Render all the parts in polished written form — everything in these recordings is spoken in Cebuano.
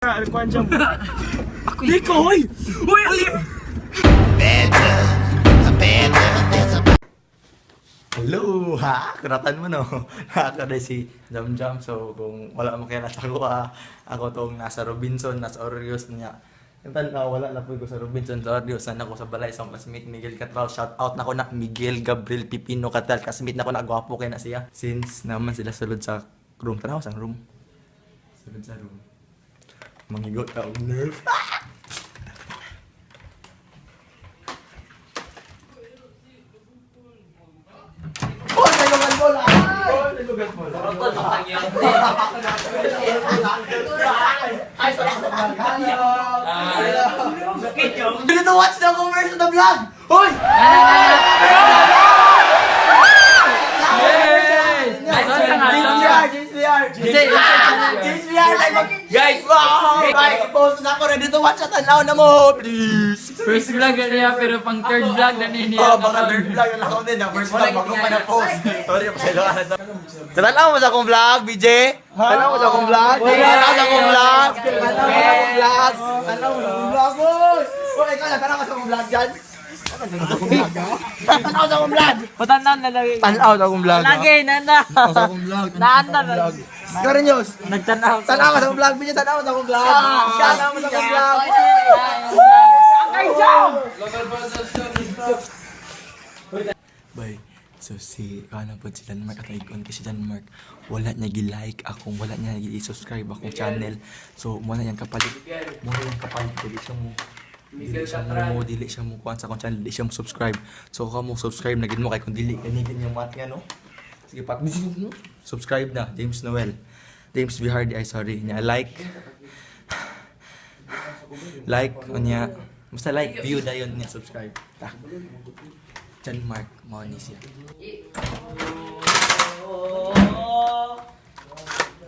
Kuan dyan. Nico, hoy! Hoy, ali! Hello! Ha? Kuratan mo, no? Ako na si Jam Jam. So, kung wala mo kaya nasa ako, ako tong nasa Robinson, nasa Oreos niya. Yung tanaw, wala na po ko sa Robinson, sa Oreos. Sana ko sa balay sa akong classmate Miguel Catral. Shout out na ko na Miguel Gabriel Pipino Catral. Classmate na ko na, gwapo kay na siya. Since naman sila sulod sa room. Tanaw sa room. Sulod sa room. Manghigot ta og nerf. Oh, nalugan mo lang! Oh, nalugan mo lang. Ay, sorry. Hello! You need to watch the commercial the vlog! Hoy! James VR! James VR! James VR! Guys! Wow! Bye! I-post na ako. Ready to watch at tanaw na mo! Please! First vlog na niya, pero pang third vlog na niya. Oh, baka third vlog na lang ako din. First vlog, bago pa na-post. Sorry, paselo ka na to. Tanaw mo sa akong vlog, BJ? Tanaw mo sa akong vlog? Tanaw sa akong vlog? Tanaw mo sa akong vlog? Tanaw mo sa akong vlog, boy! Hoy, ikaw na, tanaw ka sa akong vlog dyan? Tanaw sa akong vlog! Patanaw na lagi. Tanaw sa akong vlog. Lagi, nana. Tanaw sa akong vlog. Nana na. Karinyos! Nagtanaw. Tanaw ka sa akong vlog, BJ! Tanaw sa akong vlog! Tanaw mo sa akong vlog! Bay, so si ano po si Denmark at Icon kasi si Denmark wala niya gi-like akong wala niya gi-subscribe akong channel. So mo na yang kapalit. Mo na yang kapalit dili siya mo kuan sa akong channel, dili siya mo subscribe. So kung mo subscribe na gid mo kay kung dili kani ganyan mat nga no. Sige pat subscribe na James Noel. James V Hardy, ay sorry, niya like like unya basta like view dayon niya subscribe. Ta. John Mark mao ni siya.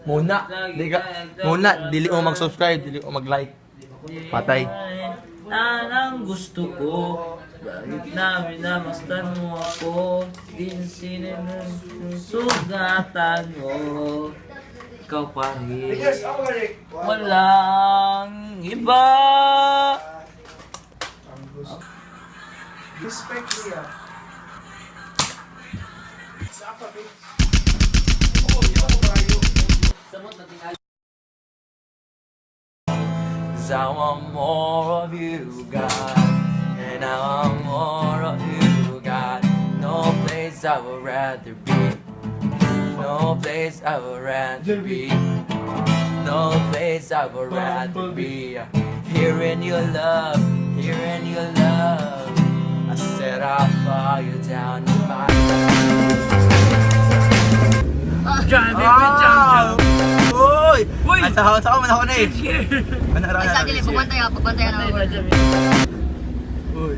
Muna, di ka, muna, dili mo mag-subscribe, dili mo mag-like. Patay. Na ang gusto ko. Bakit namin namastan mo ako? Din sinusugatan mo. Ikaw pa rin. Walang iba. Respect niya. 'Cause I want more of you, God. And I want more of you, God. No place I would rather be. No place I would rather be. No place I would rather be. Here in your love, here in your love. I said I'll follow you down to my. Grabe, jam. Uy! Uy! Ay, sa man ako na eh. Manara Ay, sa dili, pagbantay ka, pagbantay na ako. Uy.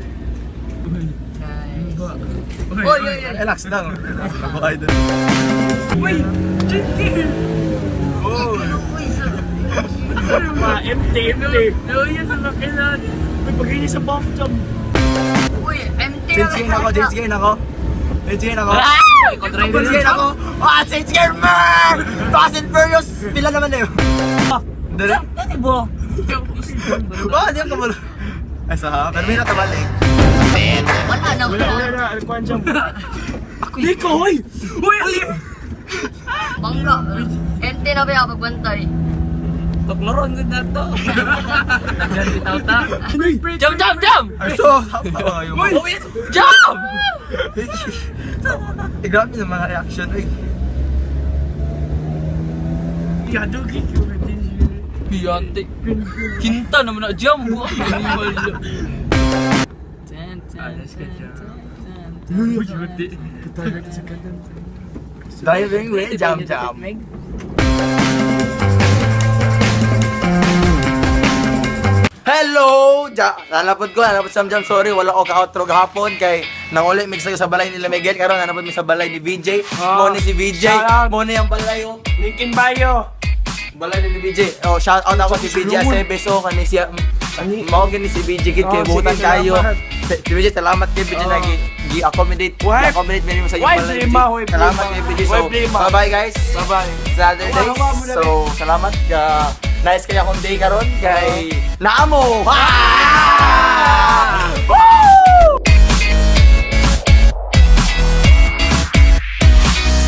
Guys. Uy, uy, uy. Relax lang. Ako idol. Uy! Jinky! Uy! Uy, sir. Empty, empty. No, yan ang laki na. May paghingi sa bomb jump. Uy, empty Change gear ako, change gear ako. Change gear ako. Change gear ako. Ah, change gear man! Fast and Furious! Pila naman na yun. Dali. Ano ba? Oh, di ako kabalo. Ay, sa pero may natabalik. Wala na, Wala, wala. wala na. Kuan dyan. Nico, hoy! Uy, ali! Bangga. Empty na ba yung pagbantay? Tukloron gud na to. Diyan bitaw ta. Jump, jump, jump! Ay, so, tama yung Uy, jump! Eh, grabe ng mga reaction. Uy. Yadugi ko. Biyante. Kinta naman na jump. Animal. Uy, hindi. Driving with Jam Jam. Hello! Ja, nalapod ko, nalapod sa Jam. Sorry, wala ko ka-outro gahapon kay nanguli mix sa balay nila Miguel karon nalapod mi sa balay ni VJ. Ah. Mo ni si VJ. Shout out. Mo ni ang balay oh. Linkin Bayo. Balay ni VJ. Oh, shout out ako si VJ Aceves oh kani siya. Ani? Mao gani si VJ gid kay Oh, butan sige, kayo. salamat. Si VJ salamat kay VJ Oh. nagi gi-accommodate Why? accommodate mo sa iyong Why balay. blame, ah? Why blame, Salamat ah? kay VJ. Why So, blame, ah? bye-bye guys. Bye-bye. Saturday. Hawa mo na So, salamat ka. Nice kay akong day karon kay naamo. Ha!